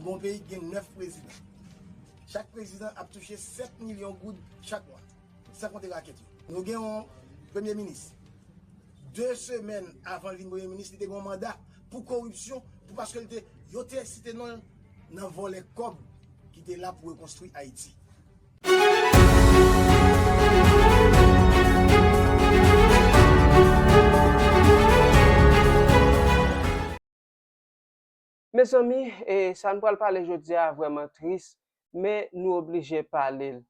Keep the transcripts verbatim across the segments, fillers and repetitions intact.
Gon peyi ki gen nèf prezidan. Chak prezidan ap touche sèt milyon goud chak mwa, san konte rakèt yo. Nou gen yon premye minis. De semèn avan l vin premye minis, li te gen yon manda pou koripsyon, pou paske l te, yo te site non l nan vòlè kòb ki te la pou rekonstwi Ayiti. Mezanmi, e, sa n pral pale jodi a vrèman tris, men nou oblije pale l.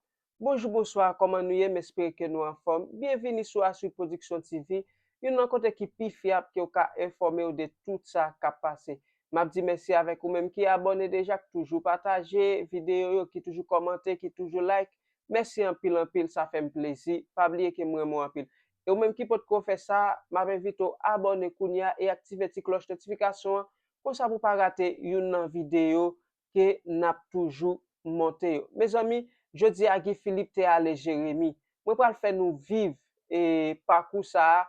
Bonjou, bonswa, kòman nou ye? M espere ke nou anfòm. Byenvini sou Aswit Production T V, youn nan kote ki pi fyab ke w ka enfòme w de tout sa k ap pase. M ap di mèsi avèk ou menm ki abòne deja, ki toujou pataje videyo yo, ki toujou kòmante, ki toujou like. Mèsi anpil, anpil, sa fè m plezi. Pa bliye ke m renmen w anpil. E ou menm ki potko fè sa, m ap envite w abòne kounye a e aktive ti klòch notifikasyon an, konsa pou w pa rate youn nan videyo ke n ap toujou monte yo. Mezanmi, jodi a Guy Philippe te ale Jeremi. Mwen pral fè nou viv, e, pakou sa a,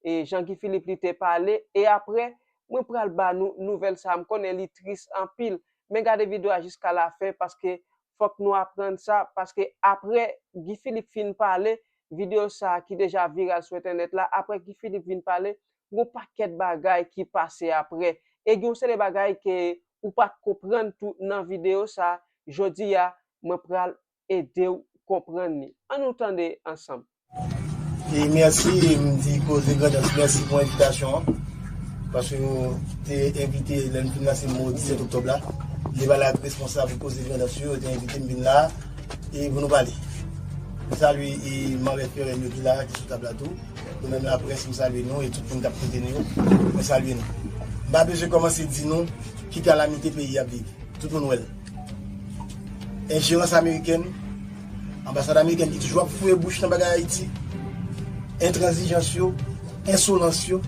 e, jan Guy Philippe li te pale, e apre, mwen pral ba nou nouvèl sa a. M konnen li tris anpil, men gade videyo a jiska lafen, paske fòk nou aprann sa, paske apre Guy Philippe fin pale, videyo sa a ki deja viral sou entènèt la, apre Guy Philippe vin pale, gon pakèt bagay ki pase apre. E gen yon seri de bagay ke ou pa t konprann tou nan videyo sa a, jodi a, mwen pral ede w konprann li. Ann nou tande ansanm. E mèsi, e m di Koze Grandans mèsi pou envitasyon an. Paske yo te envite, lè n fin lanse mo disèt oktòb la, li pale ak responsab Koze Grandans yo, yo te envite m vin la, e pou nou pale. M salye, e, manm F R N yo ki la, ki sou tab la tou. Nou menm laprès, m salye nou, e tout moun k ap koute nou yo, mwen salye nou. M pa bezwen kòmanse di nou ki kalamite peyi a ap viv. Tout moun wè l. Enjerans amerikèn, anbasad amerikèn ki toujou ap foure bouch nan bagay Ayiti, entranzijans yo, ensolans yo,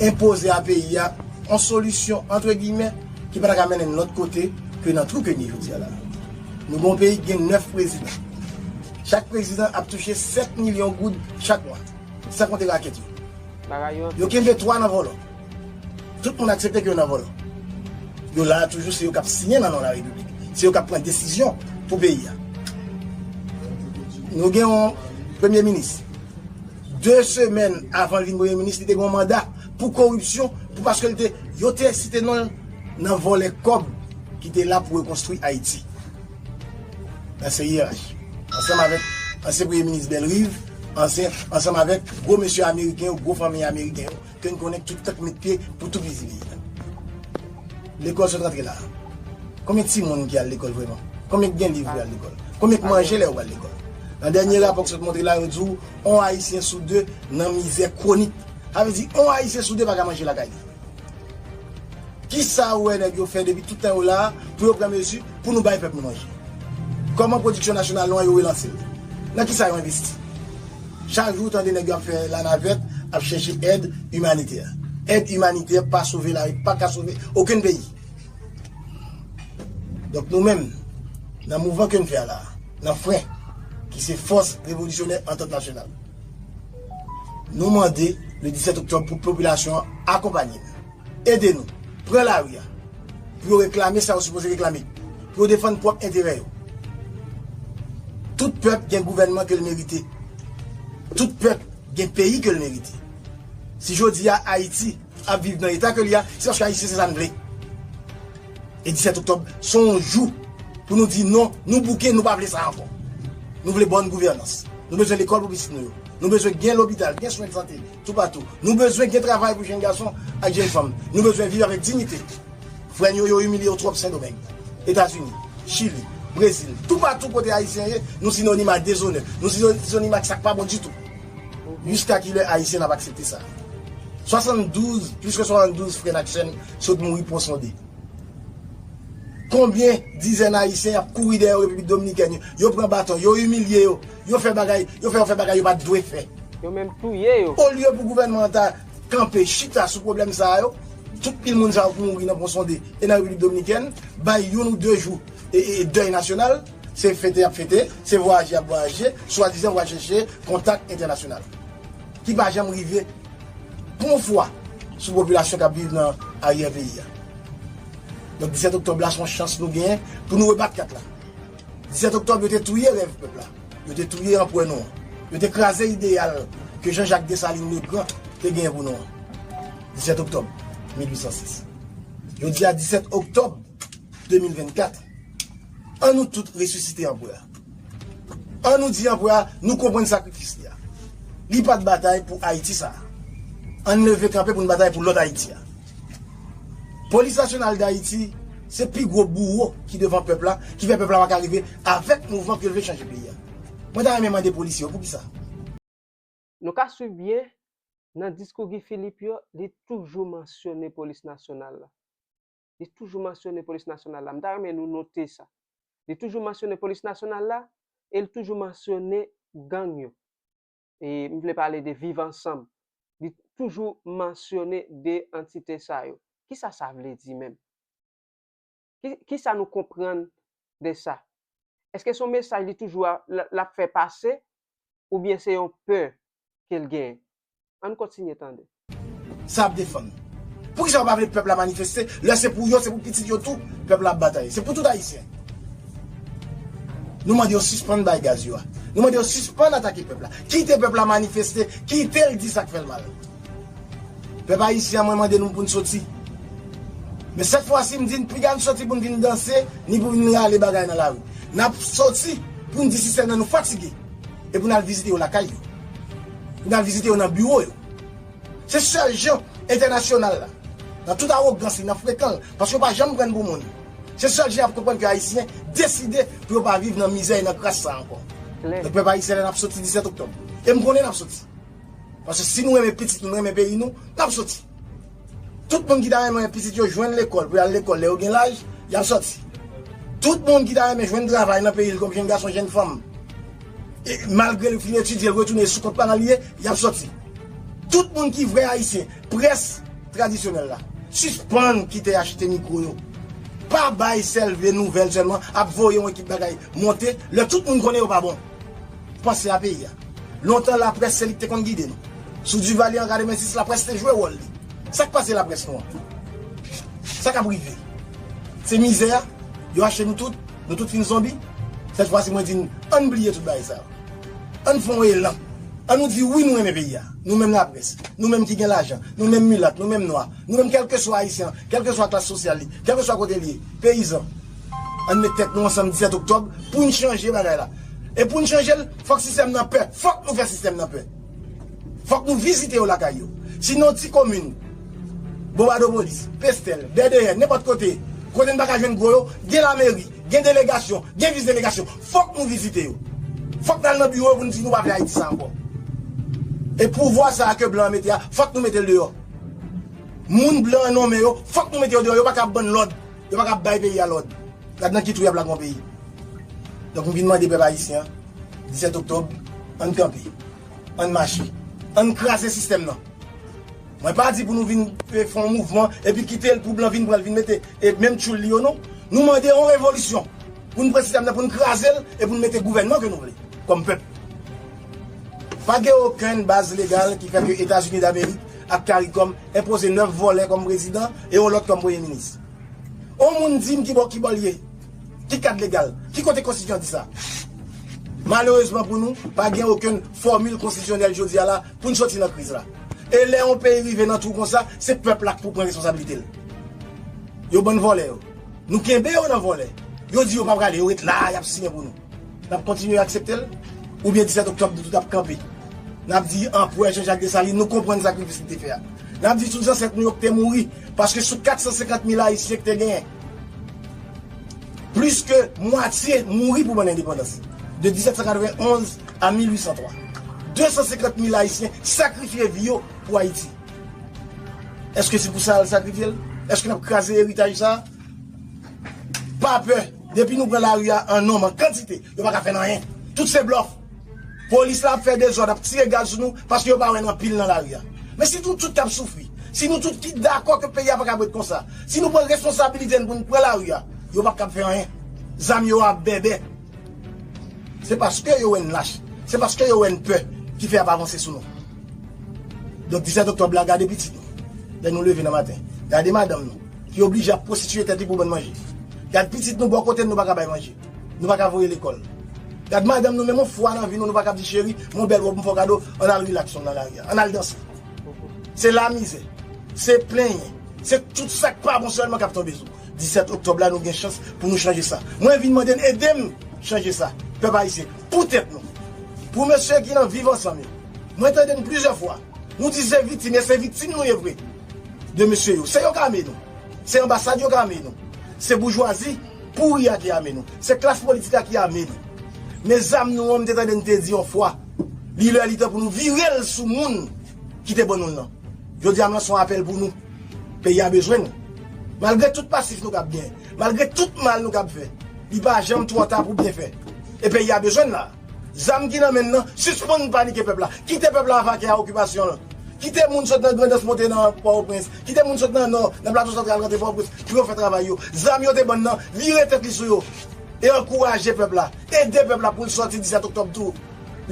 enpoze a peyi a yon solisyon, antre giymen, ki pa ta ka mennen n lòt kote ke nan twou ke n ye jodi a la. Nou gen yon peyi ki gen nèf prezidan. Chak prezidan ap touche sèt milyon goud chak mwa, san konte rakèt yo. Bagay yo Yo kenbe twa nan vòlò. Tout moun aksepte ke yo nan vòlò. Yo la toujou, se yo k ap siyen nan non Larepiblik. Se yo k ap pran desizyon pou peyi a. Nou gen yon premye minis. De semèn avan l vin premye minis, li te gen yon manda pou koripsyon, pou paske l te, yo te site non l nan vòlè kòb ki te la pou rekonstwi Ayiti. Nan C I R H. Ansanm avèk ansyen premye minis Bellerive, ansyen, ansanm avèk gwo mesye ameriken yo, gwo fanmi ameriken yo, ke n konnen tout tan k met pye pou toupizi peyi a. Lekòl sot rantre la. Konbyen timoun ki al lekòl vrèman? Konbyen k gen liv pou y al lekòl? Konbyen k manje lè yo al lekòl? Nan dènye rapò k sot montre la, yo di w, yon Ayisyen sou de nan mizè kwonik. Sa vle di, yon Ayisyen sou de pa ka manje lakay li. Kisa ou wè nèg yo fè depi tout tan yo la a pou yo pran mezi pou nou bay pèp nou manje? Kòman pwodiksyon nasyonal nou an yo relanse l? Nan kisa yo envesti? Chak jou ou tande nèg yo ap fè lanavèt, ap chèche èd imanitè. Èd imanitè pa sove lari, pa ka sove okenn peyi. Donk nou menm, nan mouvman ke n fè a la, nan fren, ki se Fòs Revolisyonè Antant Nasyonal, nou mande le disèt oktòb pou popilasyon an akonpanye n, ede nou, pran lari a, pou yo reklame sa yo sipoze reklame, pou yo defann pwòp enterè yo. Tout pèp gen gouvènman ke l merite. Tout pèp gen peyi ke l merite. Si jodi a Ayiti ap viv nan eta ke li a, se paske Ayisyen se sa n vle. E disèt oktòb, se yon jou pou nou di non, nou bouke, nou pa vle sa ankò. Nou vle bòn gouvènans. Nou bezwen lekòl pou pitit nou yo. Nou bezwen gen lopital, gen swen de sante, toupatou. Nou bezwen gen travay pou jenn gason ak jenn fanm. Nou bezwen viv avèk diyite. Frè n yo, yo imilye yo twòp Sendomeng, Etazini, Chili, Brezil. Toupatou kote Ayisyen ye, nou sinonim a dezonè. Nou sino-, sinonim ak sa k pa bon ditou. Jiska kilè Ayisyen n ap aksepte sa? Swasanndouz, plis ke swasanndouz frè n ak sè n sot mouri pon sonde. Konbyen dizèn Ayisyen y ap kouri dèyè yo Repiblik Dominikèn yo? Yo pran baton, yo imilye yo, yo fè bagay, yo fè yo fè bagay yo pa t dwe fè. Yo menm touye yo. Olye pou gouvènman an ta kanpe, chita sou pwoblèm sa a yo, tout pil moun sa yo pou mouri nan pon sonde e nan Repiblik Dominikèn, bay youn ou de jou e, e, e dèy nasyonal, se fete y ap fete, se vwayaje y ap vwayaje, swadizan pou al chèche kontak entènasyonal. Ki pa janm rive pon fwa sou popilasyon k ap viv nan aryè peyi a. Donk, disèt oktòb la, se yon chans nou genyen pou nou rebat kat la. Disèt oktòb, yo te touye rèv pèp la. Yo te touye anperè nou an. Yo te kraze ideyal ke Jean-Jacques Dessalines le Grand te genyen pou nou an. Disèt oktòb mil uit san sis. Jodi a, disèt oktòb de mil vennkat, an nou tout resisite anperè a. An nou di anperè a, nou konprann sakrifis li a. Li pa t batay pou Ayiti sa a. Ann leve kanpe pou n batay pou lòt Ayiti a. Polis Nasyonal Dayiti se pi gwo bouwo ki devan pèp la, ki fè pèp la pa ka rive avèk mouvman pou yo vle chanje peyi a. Mwen ta renmen mande polisye yo poukisa. Nou ka swiv byen, nan diskou Guy Philippe yo, li toujou mansyone polis nasyonal la. Li toujou mansyone polis nasyonal la. M ta renmen nou note sa. Li toujou mansyone polis nasyonal la e li toujou mansyone gang yo. E m vle pale de Viv Ansanm. Li toujou mansyone de antite sa yo. Kisa sa vle di menm? Ki, kisa nou konprann de sa? Èske se yon mesaj li toujou a- l, l ap fè pase oubyen se yon pè ke l genyen? Ann kontinye tande. Sa ap defann. Poukisa yo pa vle pèp la manifeste? Lè se pou yo, se pou pitit yo tou, pèp la ap batay. Se pou tout Ayisyen. Nou mande yo sispann bay gaz yo a. Nou mande yo sispann atake pèp la. Kite pèp la manifeste, kite l di sa k fè l mal. Pèp ayisyen an, mwen mande nou pou n soti. Men sèt fwa si m di n piga n soti pou n vin danse, ni pou vin rale bagay nan lari. N ap soti pou n di sistèm nan nou fatige. E pou n al vizite yo lakay yo. Pou n al vizite yo nan biwo yo. Se sèl jan entènasyonal la, nan tout awogans li, nan frekan l, paske yo pa janm pran n pou moun. Se sèl jan y ap konprann ke Ayisyen deside pou yo pa viv nan mizè e nan kras sa ankò. Donk, pèp ayisyen, lè n ap soti disèt oktòb, e m konnen n ap soti. Paske si nou renmen pitit nou, nou renmen peyi nou, n ap soti. Tout moun ki ta renmen pitit yo jwenn lekòl, pou y al lekòl lè yo gen laj, y ap soti. Tout moun ki ta renmen jwenn travay nan peyi l kòm jenn gason, jenn fanm, e malgre l fin etidye, l retounen sou kont paran l ye, y ap soti. Tout moun ki vrè Ayisyen, près tradisyonèl la, sispann kite achte mikwo yo. Pa bay sèl vye nouvèl sèlman, ap voye yon ekip bagay monte, lè tout moun konnen yo pa bon. Panse a peyi a. Lontan, laprès se li ki te konn gide nou. Sou Duvalier an katrevensis, laprès te jwe wòl li. Sa k pase laprès nou an? Sa k ap rive? Se mizè a, yo achte nou tout, nou tout fin zonbi. Sèt fwa si mwen di n, ann bliye tout bagay sa yo. Ann fè yon elan. Ann nou di wi, nou renmen peyi a. Nou menm laprès, nou menm ki gen lajan, nou menm milat, nou menm nwa, nou menm kèlkeswa Ayisyen an, kèlkeswa klas sosyal li, kèlkeswa kote l ye, peyizan. Ann met tèt nou ansanm disèt oktòb pou n chanje bagay la. E pou n chanje l, fòk sistèm nan pè. Fòk nou fè sistèm nan pè. Fòk nou vizite yo lakay yo. Si nan yon ti komin, Bonbadopolis, Pestèl, Dèdeyè, nenpòt kote, kote n pa ka jwenn gwo yo, gen lameri, gen delegasyon, gen vis delegasyon, fòk nou vizite yo. Fòk n al nan biwo yo pou n di nou pa vle Ayiti sa ankò. E pouvwa sa a ke blan an mete a, fòk nou mete l deyò. Moun blan an nonmen yo, fòk nou mete yo deyò, yo pa ka ap ban n lòd, yo pa ka ap bay peyi a lòd. Gad nan ki twou y ap lage yon peyi. Donk, m vin mande pèp ayisyen an, disèt oktòb, ann kanpe, ann mache, ann kraze sistèm nan. Mwen pa di pou nou vin, e, fè yon mouvman epi kite l pou blan vin pran l, vin mete, e, menm tchoul li yo, non. Nou mande yon revolisyon pou n pran sistèm nan, pou n kraze l e pou n mete gouvènman ke nou vle kòm pèp. Pa gen okenn baz legal ki fè ke Etazini Damerik ak CARICOM enpoze nèf vòlè kòm prezidan e yon lòt kòm premye minis. On moun di m ki bò, ki bò l ye? Ki kad legal? Ki kote konstitisyon an di sa? Malerezman pou nou, pa gen okenn fòmil konstitisyonèl jodi a la pou n soti nan kriz la. E lè yon peyi rive nan twou konsa, se pèp la k pou pran responsablite l. Yo ban n vòlè yo. Nou kenbe yo nan vòlè. Yo di yo pa prale, yo ret la, y ap siyen pou nou. N ap kontinye aksepte l? Oubyen disèt oktòb, nou tout ap kanpe? N ap di anperè Jean-Jacques Dessalines, nou konprann sakrifis li te fè a. N ap di tout zansèt nou yo ki te mouri, paske sou kat san senkant mil Ayisyen ki te genyen, plis ke mwatye mouri pou bann endepandans. De disèt san katrevenn onz a mil uit san twa, de san senkant mil Ayisyen sakrifye vi yo pou Ayiti. Èske se pou sa y al sakrifye l? Èske n ap kraze eritaj sa a? Pa pè. Depi nou pran lari a an nonm, an kantite, yo pa ka fè n anyen. Tout se blòf. Polis la ap fè dezòd, ap tire gaz sou nou paske yo pa wè n anpil nan lari a. Men si nou tout t ap soufri, si nou tout ki dakò ke peyi a pa kab ret konsa, si nou pran responsabilite n pou n pran lari a, yo p ap kab fè anyen. Zam yo ap bèbè. Se paske yo wè n lach, se paske yo wè n pè ki fè y ap avanse sou nou. Donk, disèt oktòb la, gade pitit nou, lè nou leve nan maten. Gade madanm nou. ki oblije ap pwostitiye tèt li pou bann manje. Gad pitit nou bò kote n, nou pa ka bay manje. Nou pa ka voye lekòl. Gad madanm nou, menm yon fwa nan vi nou, nou pa ka ap di, cheri, men yon bèl wòb m fè w kado, ann al rilaks nou nan lari a, ann al danse. Se lamizè, se plenyen, se tout sa k pa bon sèlman k ap tonbe sou. Disèt oktòb la, nou gen chans pou nou chanje sa. Mwen vin mande n ede m chanje sa. Pèp ayisyen, pou tèt nou. Pou mesye ki nan Viv Ansanm yo. Mwen tande n plizyè fwa. Nou di se viktim, e se viktim nou ye vre. De mesye yo. Se yo k ame nou. Se anbasad yo k ame nou. Se boujwazi pouri a ki ame nou. Se klas politik la ki ame nou. Men zam nou an, m te tande n te di yon fwa. Li lè, li tan pou nou vire l sou moun ki te ban nou l lan. Jodi a, m lanse yon apèl pou nou. Peyi a bezwen nou. Malgre tout pasif nou k ap gen, malgre tout mal nou k ap fè, li pa janm twò ta pou byen fè. E peyi a bezwen n la. Zam ki nan men n nan, sispann panike pèp la. Kite pèp la avake a okipasyon l. Kite moun sot nan Grandans monte nan Pòtoprens. Kite moun sot nan Nò, nan Plato Santral rantre Pòtoprens pou yo fè travay yo. Zam yo te ban n nan, vire tèt li sou yo. E ankouraje pèp la. Ede pèp la pou l sòti disèt oktòb tou.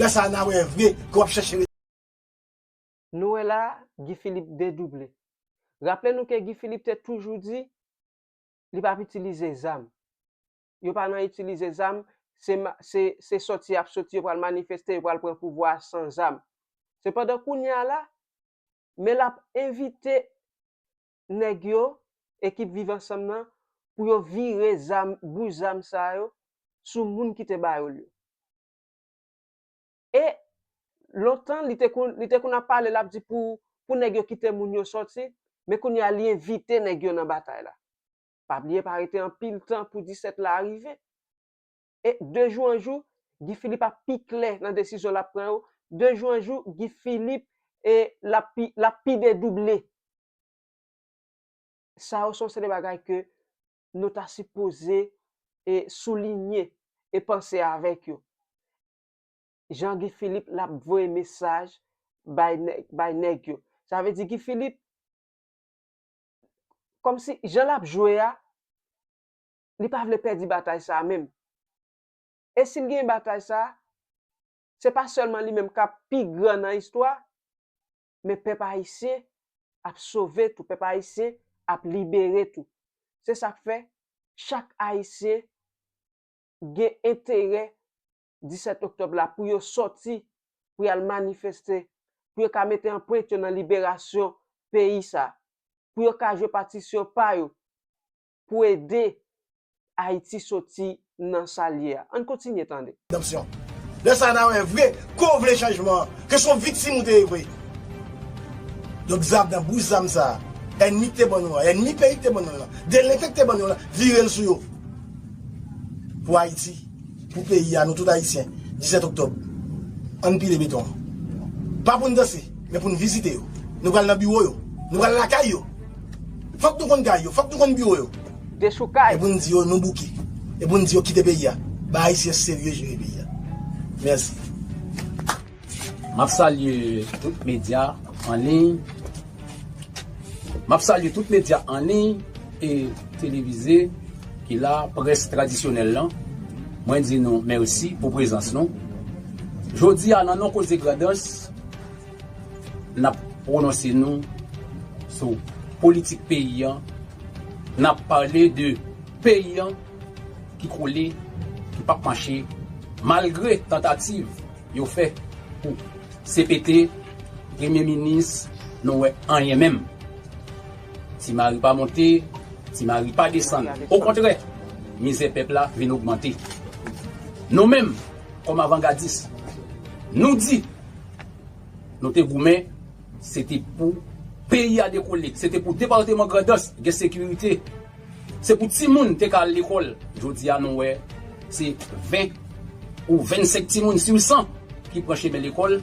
Lè sa a, n a wè vre ke w ap chèche Nou wè la, Guy Philippe dedouble. Raple nou ke Guy Philippe te toujou di li p ap itilize zam. Yo pa nan itilize zam, se, se, se sòti y ap sòti, yo pral manifeste, yo pral pran pouvwa a san zam. Sepandan, kounye a la, men l ap envite nèg yo, ekip Viv Ansanm nan, pou yo vire zam, bouch zam sa yo, sou moun ki te ba yo l yo. E lontan, li te konn, li te konn ap pale, l ap di pou, pou nèg yo kite moun yo sòti, men kounye a, li envite nèg yo nan batay la. Pa bliye, pa rete anpil tan pou disèt la rive. E de jou an jou, Guy Philippe ap pi klè nan desizyon l ap pran yo. De jou an jou, Guy Philippe, e, l ap pi, l ap pi dedouble. Sa yo se yon seri de bagay ke nou ta sipoze, e, soulinye e panse avèk yo. Jan Guy Philippe l ap voye mesaj bay nèg, bay nèg yo. Sa vle di Guy Philippe, kòmsi jan l ap jwe a, li pa vle pèdi batay sa a menm. E si l genyen batay sa a, se pa sèlman li menm k ap pi gran nan istwa, men pèp ayisyen ap sove tou, pèp ayisyen ap libere tou. Se sa k fè chak Ayisyen gen enterè disèt oktòb la pou yo sòti, pou y al manifeste, pou yo ka mete anprent yo nan liberasyon peyi sa, pou yo ka jwe patisyon pa yo, pou ede Ayiti soti nan sa l ye a. Ann kontinye tande. Redanmsyon. Lè sa a, n a wè vre ke w vle chanjman an, ke se yon viktim ou te ye vre. Donk, zam nan, bouch zam sa a, ènmi k te ban nou an, ènmi peyi k te ban nou an, delenken k te ban nou an, vire l sou yo. Pou Ayiti, pou peyi a, nou tout Ayisyen, disèt oktòb, ann pile beton an. Pa pou n danse, men pou n vizite yo. Nou pral nan biwo yo. Nou pral lakay yo. Fòk nou konn kay yo, fòk nou konn biwo yo. Dechoukay. E pou n di yo nou bouke. E pou n di yo kite peyi a. Bay Ayisyen serye jere peyi a. Mèsi. M ap salye tout medya an liy. M ap salye tout medya an liy e televize ki la, près tradisyonèl lan. Mwen di nou mèsi pou prezans nou. Jodi a, nan non Koze Grandans, n ap pwononse nou sou politik peyi an. N ap pale de peyi an ki koule, ki p ap mache, malgre tantativ yo fè pou C P T, premye minis, nou wè anyen menm. Ti mari pa monte, ti mari pa desann. Okontrè, mizè pèp la vin ogmante. Nou menm, kòm avangadis, nou di, nou te goumen, se te pou peyi a dekole, se te pou depatman Grandans gen sekirite, se pou timoun te ka al lekòl. Jodi a, nou wè se ven ou vennsenk timoun sou san ki pran chemen lekòl.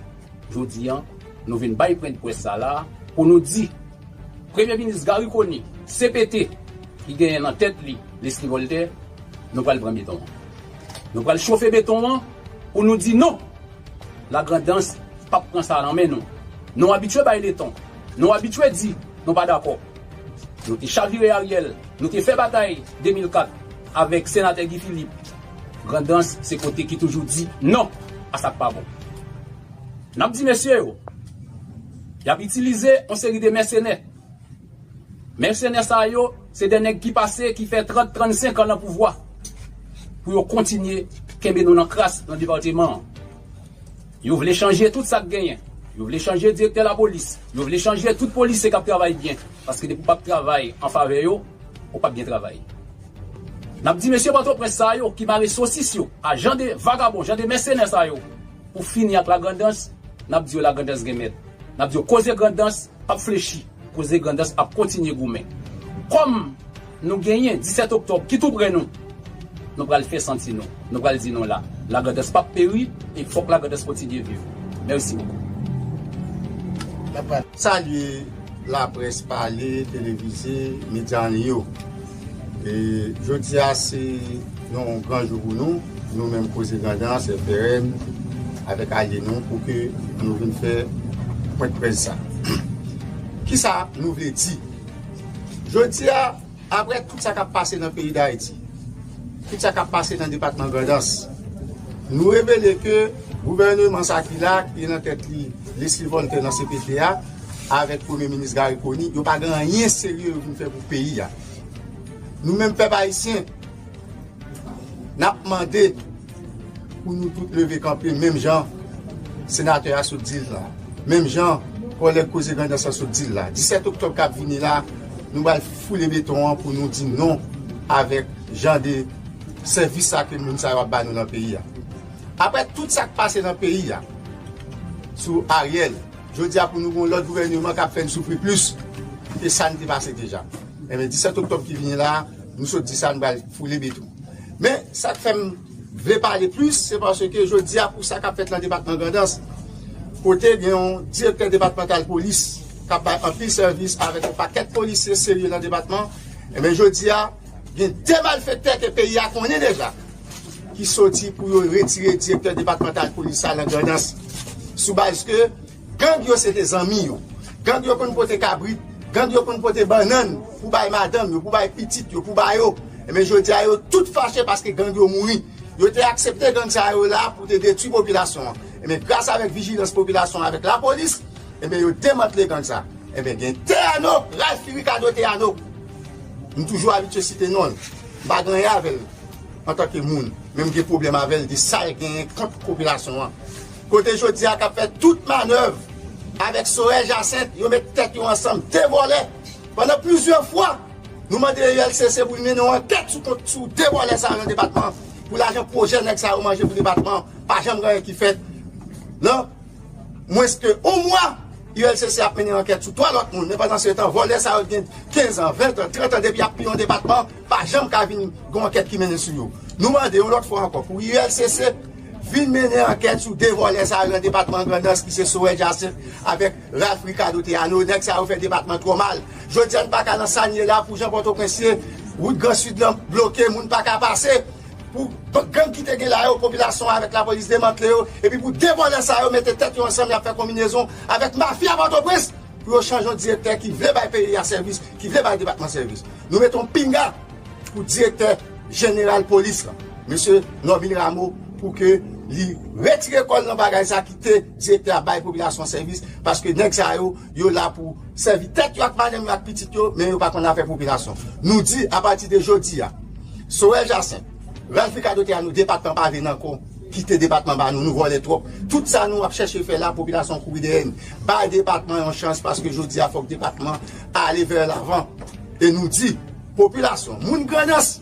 Jodi a, nou vin bay pwen près sa la pou nou di, Premye Minis Garry Conille, C P T, ki genyen nan tèt li Leslie Voltaire, nou pral pran beton an. Nou pral chofe beton an pou nou di non! Lagrandans p ap pran sa nan men nou. Nou abitye bay letan. Nou abitye di nou pa dakò. Nou te chavire Ariel, nou te fè batay de mil kat avèk Senatè Guy Philippe. Grandans se kote ki toujou di non a sa k pa bon. N ap di mesye yo, y ap itilize yon seri de mèsenè. Mèsenè sa yo, Se de nèg ki pase, ki fè trant, trannsenk an nan pouvwa, pou yo kontinye kenbe nou nan kras nan depatman an. Yo vle chanje tout sa k genyen. Yo vle chanje direktè lapolis. Yo vle chanje tout polisye k ap travay byen. Paske depi w p ap travay an favè yo, ou p ap gen travay. N ap di mesye Pòtoprens sa yo ki mare sosis yo a jan de vagabon, jan de mèsenè sa yo, pou fini ak Lagrandans, n ap di yo Lagrandans gen mèt. N ap di yo koze Grandans p ap flechi, koze Grandans ap kontinye goumen. Kòm nou genyen disèt oktòb ki tou pre nou, nou pral fè santi nou. Nou pral di nou la. Lagrandans p ap peri e fòk Lagrandans kontinye viv. Mèsi bokou. Salye laprès pale, televize, medya an liy yo. E jodi a se yon gran jou pou nou, nou menm Koze Grandans, F R N, avèk alye nou, pou ke nou vin fè pwent près sa. Kisa nou vle di? Jodi a, apre tout sa k ap pase nan peyi Dayiti, tout sa k ap pase nan depatman Grandans, nou revele ke gouvèneman sa ki la, ki nan tèt li Leslie Voltaire nan C P T a, avèk Premye Minis Garry Conille, yo pa gen anyen serye yo vin fè pou peyi a. Nou menm pèp ayisyen, n ap mande pou nou tout leve kanpe menm jan senatè a sot di l la, menm jan kòlèg Koze Grandans lan sot di l la. Disèt oktòb k ap vini la, nou pral foule beton an pou nou di non avèk jan de sèvis sa ke moun sa yo ap ba nou nan peyi a. Apre tout sa k pase nan peyi a, sou Ariel, jodi a pou nou gen yon lòt gouvèneman k ap fè n soufri plis ke sa n te pase deja. Enben, disèt oktòb ki vini la, nou sot di sa, nou pral foule beton. Men, sa k fè m vle pale plis, se paske jodi a, pou sa k ap fèt nan depatman Grandans, kote gen yon direktè depatmantal polis k ap bay anpil sèvis avèk yon pakèt polisye serye nan depatman, enben, jodi a, gen de malfektè ke peyi a konnen deja, ki soti pou yo retire direktè depatmantal polis sa nan Grandans, sou baz ke gang yo se te zanmi yo. Gang yo konn pote kabrit, gang yo konn pote bannann pou bay madanm yo, pou bay pitit yo, pou ba yo. Enben, jodi a, yo tout fache paske gang yo mouri. Yo te aksepte gang sa yo la pou te detwi popilasyon an. Enben, gras avèk vijilans popilasyon an avèk lapolis, enben, yo demantle gang sa. Enben, gen Teyano, Ralphy Ricardo Teyano. M toujou abitye site non l. M pa gen anyen avè l antanke moun, men m gen pwoblèm avè l de sa l genyen kont popilasyon an. Kote jodi a k ap fè tout manèv avèk Sorel Jacinthe, yo met tèt yo ansanm, de vòlè. Pandan plizyè fwa, nou mande U L C C pou l mennen yon ankèt sou kont, sou de vòlè sa yo nan depatman, pou lajan pwojè nèg sa yo manje pou depatman, pa janm gen anyen ki fèt. Non, mwens ke yon mwa, U L C C ap mennen ankèt sou twa lòt moun, men pandan se tan, vòlè sa yo gen kenz an, ven an, trant an depi y ap piye yon depatman, pa janm ka vin gen yon ankèt ki mennen sou yo. Nou mande yon lòt fwa ankò pou U L C C vin mennen ankèt sou de vòlè sa yo nan depatman Grandans ki se Sorel Jacinthe avèk Ralph Ricardo Teyano. Nèg sa yo fè depatman twò mal. Jodi a n pa ka nan sa n ye la pou jan Pòtoprens ye, wout Gran Sid lan bloke, moun pa ka pase. Pou gang ki te gen la yo, popilasyon avèk lapolis demantle yo, epi pou de vòlè sa yo mete tèt yo ansanm, y ap fè konbinezon avèk mafya Pòtoprens pou yo chanje yon direktè ki vle bay peyi a sèvis, ki vle bay depatman sèvis. Nou mete yon pinga pou direktè jeneral polis lan, mesye Normil Rameau, pou ke li retire kò l nan bagay sa, kite direktè a bay popilasyon sèvis, paske nèg sa yo, yo la pou sèvi tèt yo ak madanm yo ak pitit yo, men yo pa konn afè popilasyon. Nou di, apati de jodi a, Sorel Jacinthe, Ralph Ricardo Teyano, depatman pa vin ankò. Kite depatman ba nou, nou vòlè twòp. Tout sa nou ap chèche fè la, popilasyon kouri dèyè n. Bay depatman yon chans, paske jodi a fòk depatman ale vè lavan. E nou di, popilasyon, moun Grandans,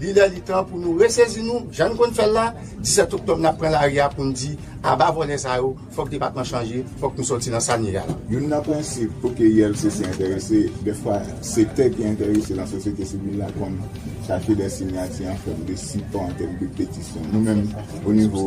li lè li tan pou nou resezi nou, jan n konn fè l la, disèt oktòb n ap pran lari a pou n di, aba vòlè sa yo, fòk depatman chanje, fòk nou sòti nan sa n ye a la. Youn nan prensip pou ke U L C C enterese, dèfwa sektè ki enterese nan sosyete sivil la konn chache de siyati an fòm de sipò an tèm de petisyon. Nou menm, o nivo,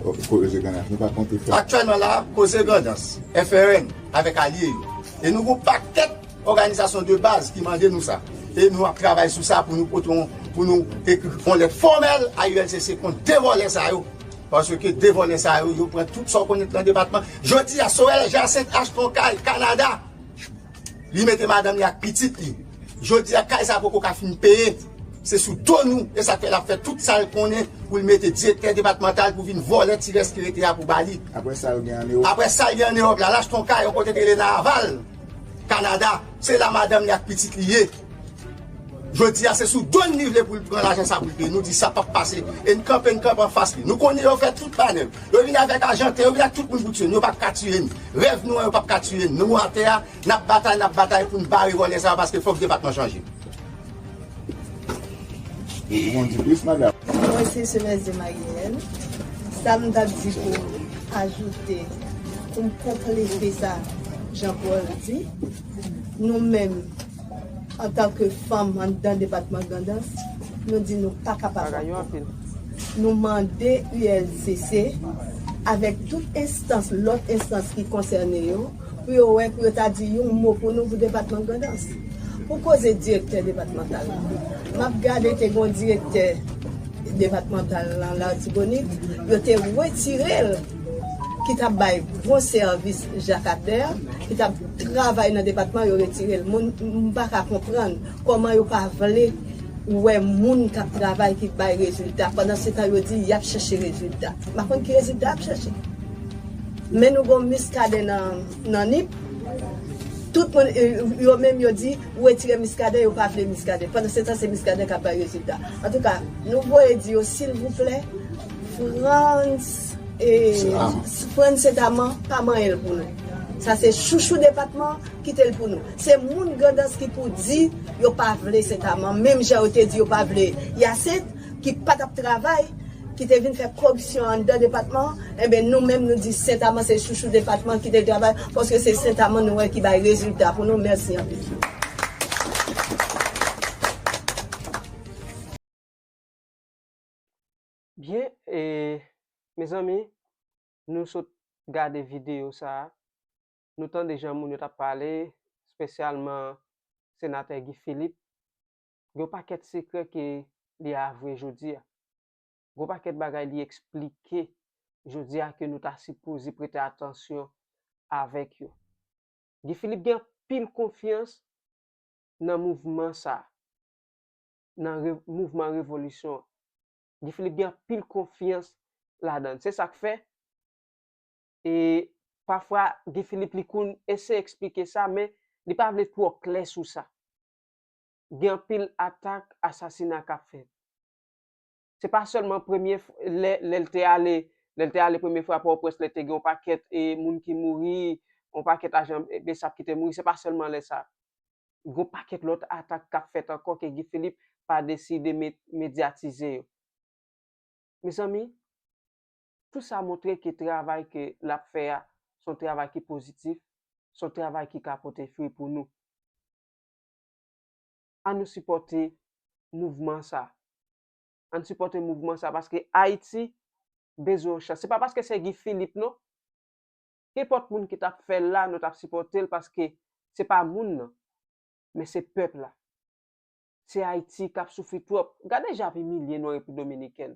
o, Koze Grandans, nou pa konte fè. Aktyèlman la, Koze Grandans, F R N, avèk alye yo. E nou gon pakèt òganizasyon de baz ki mande nou sa. E nou ap travay sou sa pou nou pote yon, pou nou ekri yon lèt fòmèl a U L C C kont de vòlè sa yo. Paske de vòlè sa yo, yo pran tout sa w konnen nan depatman. Jodi a, Sorel Jacinthe achte yon kay Kanada. Li mete madanm li ak pitit li. Jodi a, kay sa poko ka fin peye. Se sou do nou, e sa k fè l ap fè tout sa l konnen pou l mete direktè depatmantal pou vin vòlè ti rès ki rete a pou ba li. Apre sa l gen ann Ewòp. Apre sa l gen ann Ewòp la, l achte yon kay yon kote ki rele nan Aval, Kanada. Se la madanm li ak pitit li ye. Jodi a, se sou do n li vle pou l pran lajan sa pou l peye. Nou di sa p ap pase. E n kanpe, n kanpe anfas li. Nou konnen yo fè tout manèv. Yo vin avèk ajante, yo vin ak tout moun pou tiye n. Yo p ap ka tiye n. Rèv nou an, yo p ap ka tiye n. Nou atè a, n ap batay, n ap batay pou n bare vòlè sa yo, paske fòk depatman chanje. Ou konn di plis, madanm? Mwen se Semèz de Maryèl. Sa m t ap di pou ajoute, pou m konplete sa Jean Paul di, nou menm, antanke fanm anndan depatman Grandans, nou di nou pa kapab ankò. Nou mande U L C C avèk tout enstans, lòt enstans ki konsène yo, pou yo wè, pou yo ta di yon mo pou nou pou depatman Grandans. Pou koze direktè depatmantal la, m ap gade te gen yon direktè depatmantal lan Latibonit, yo te retire l, ki t ap bay bon sèvis jakatè, ki t ap travay nan depatman, yo retire l. Moun, m pa ka konprann kòman yo pa vle wè moun k ap travay, ki bay rezilta. Pandan se tan, yo di y ap chèche rezilta. M pa konn ki rezilta y ap chèche. Men nou gon Muscadin nan, nan Nip. Tout moun, eh, yo menm yo di, ou retire Muscadin, yo pa vle Muscadin. Pandan se tan, se Muscadin k ap bay rezilta. Antouka, nou voye di yo, silvouplè, Frantz, eh, Saint-Amand. Frantz Saint-Amand, pa manyen l pou nou. Sa se chouchou depatman, kite l pou nou. Se moun Grandans ki pou di yo pa vle Saint-Amand, menm jan yo te di yo pa vle Hyacinthe, ki pa t ap travay, ki te vin fè koripsyon anndan depatman, enben, nou menm, nou di Saint-Amand se chouchou depatman, kite l travay, paske se Saint-Amand nou wè ki bay rezilta pou nou. Mèsi anpil. Byen, e, mezanmi, nou sot gade videyo sa a, nou tande jan moun yo t ap pale, espesyalman senatè Guy Philippe. Gen yon pakèt sekrè ke li avwe jodi a. Gen yon pakèt bagay li eksplike jodi a ke nou ta sipoze prete atansyon avèk yo. Guy Philippe gen anpil konfyans nan mouvman sa, nan re-, mouvman revolisyon an. Guy Philippe gen anpil konfyans ladan l. Se sa k fè, e pafwa, Guy Philippe, li konn eseye eksplike sa, men li pa vle twò klè sou sa. Gen anpil atak, asasina k ap fèt. Se pa sèlman premye f-, lè, lè l te ale, lè l te ale premye fwa Pòtoprens, lè te gen yon pakèt, e, moun ki mouri, yon pakèt ajan, e, BSAP ki te mouri, se pa sèlman lè sa. Gen yon pakèt lòt atak k ap fèt ankò ke Guy Philippe pa deside me-, medyatize yo. Mezanmi, tout sa montre ke travay ke l ap fè a, se yon travay ki pozitif, se yon travay ki ka pote fwi pou nou. Ann nou sipòte mouvman sa. Ann sipòte mouvman sa, paske Ayiti bezwen yon chans. Se pa paske se Guy Philippe, non. Nenpòt moun ki t ap fè l la, nou t ap sipòte l, paske se pa moun nan, men se pèp la. Se Ayiti k ap soufri twòp. Gade jan y ap imilye nou an Repiblik Dominikèn.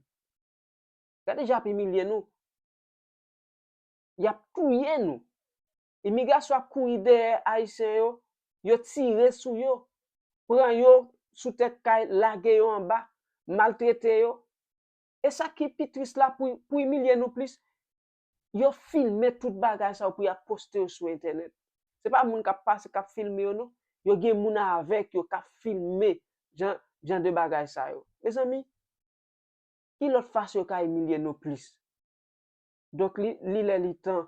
Gade jan y ap imilye nou. Y ap touye nou. Imigrasyon ap kouri dèyè Ayisyen yo, yo tire sou yo, pran yo sou tèt kay, lage yo anba, maltrete yo. E sa ki pi tris la, pou, pou imilye nou plis, yo filme tout bagay sa yo pou y ap poste yo sou entènèt. Se pa moun k ap pase, k ap filme yo, non. Yo gen moun avèk yo k ap filme jan, jan de bagay sa yo. Mezanmi, ki lòt fason yo ka imilye nou plis? Donk, li, li lè li tan.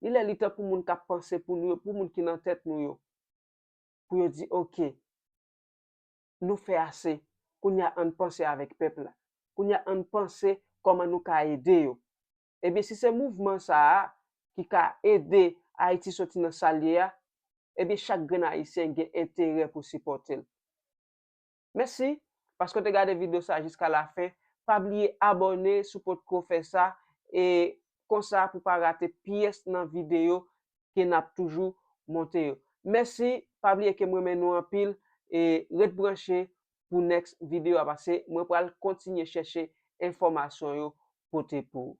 Li lè li tan pou moun k ap panse pou nou yo, pou moun ki nan tèt nou yo, pou yo di, oke, nou fè ase. Kounye a, ann panse avèk pèp la. Kounye a, ann panse kòman nou ka ede yo. Ebyen, si se mouvman sa a ki ka ede Ayiti soti nan sa l ye a, ebyen, chak grenn Ayisyen gen enterè pou sipòte l. Mèsi paske w te gade videyo sa a jiska lafen. Pa bliye abòne si w potko fè sa, e konsa pou w pa rate pyès nan videyo ke n ap toujou monte yo. Mèsi, pa bliye ke m renmen nou anpil, e ret branche pou next videyo a, paske mwen pral kontinye chèche enfòmasyon yo pote pou ou.